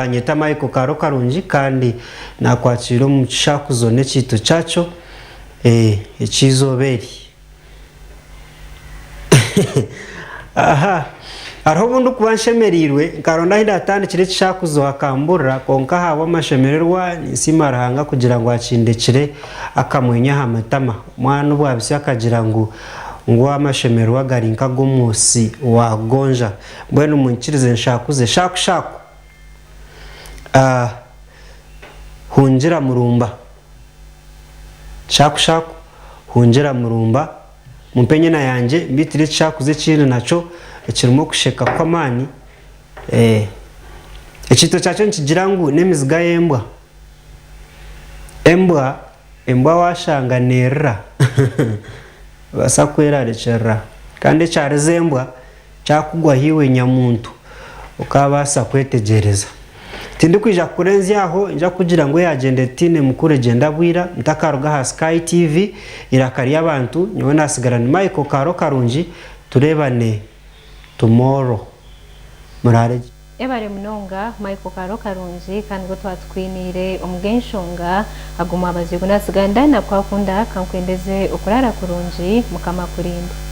Nibanyeta Michael Kaaro Karungi kandi nakwakira omu kishakuzo n'ekiito kyakyo eky'eizooba eri. Aha, hariho obu ndikuba nshemereirwe nkaronda ahu ndatandikire ekishakuzo hakamburira kwonka ahabw'amashemererwa ninsiima Ruhanga kugira ngu akindekire akamwenyo aha matama. Omwana obwabisyo akagira ngu ngu amashemererwa gari nk'ag'omwosi wa gonja. Mbwenu munyikirize nshakuze shaku shaku. Ah, hungira murumba. Shaku shaku, hungira murumba. Mumpe enyena yangye mbiitire ekishakuzo ekindi nakyo ekirimu okusheka kw'amaani. Eh, ekiito kyakyo nikigira ngu n'emiziga y'embwa. Embwa, embwa waashanga neerira, ebaasa kwerarikirira. Kandi ekyariza embwa Kyakugwaho iwe nyamuntu, okaabaasa kwetegyereza. Tindikwija kukurenzya aho, ninja kukugira ngu eyagyenda etaine mukuru egyenda bwira, ntakaruga aha Sky TV, eiraka ry'abantu, nyowe naatsigara ni Michael Kaaro Karungi, tureebane tomorrow. Muraare gye. Ebare munonga Michael Kaaro Karungi kandi ngu twatukwiniire omu g'enshonga ago mwabazyo gu natsigara ndana kwakunda kankwendeze okuraara kurungi Mukama akurinde.